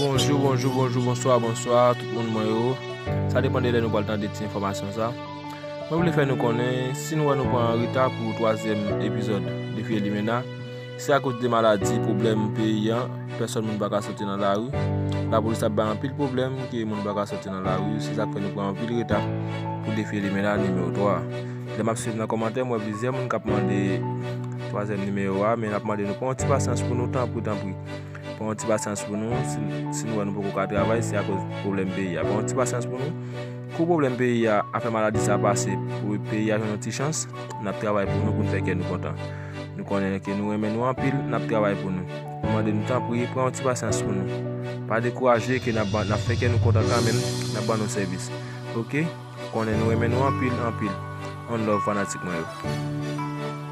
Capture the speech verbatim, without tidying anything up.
Bonjou, bonjou, bonjou, bonswa, bonswa, tout moun mwen yo. Sa depann de lè nou pral tande ti enfòmasyon sa. Mwen vle fè nou konnen, si nou wè nou pran reta pou twazyèm epizòd Defi Elimena, se akoz de maladi, pwoblèm peyi an, pèsòn moun pa ka soti nan lari. Lapolis ap bay anpil pwoblèm ke moun pa ka soti nan lari, se sa k fè nou pran anpil reta pou Defi Elimena nimewo twa. Lè m ap swiv nan kòmantè, m wè plizyè moun k ap mande twazyèm nimewo a, men n ap mande nou pran yon ti pasyans pou nou, tanpri, tanpri. Pran yon ti pasyans pou nou, si, si nou wè nou poko ka travay, se akoz pwoblèm peyi a. Pran yon ti pasyans pou nou. Kou pwoblèm peyi a, afè maladi sa pase, pou peyi a jwenn yon ti chans, n ap travay pou nou, pou n fè kè nou kontan. Nou konnen ke nou renmen nou anpil, n ap travay pou nou. Nou mande nou, tanpri, pran yon ti pasyans pou nou. Pa dekouraje ke n ap ban, n ap fè kè nou kontan kanmenm, n ap ban nou sèvis. Oke? Konnen nou renmen nou anpil, anpil. One love, fanatik mwen yo.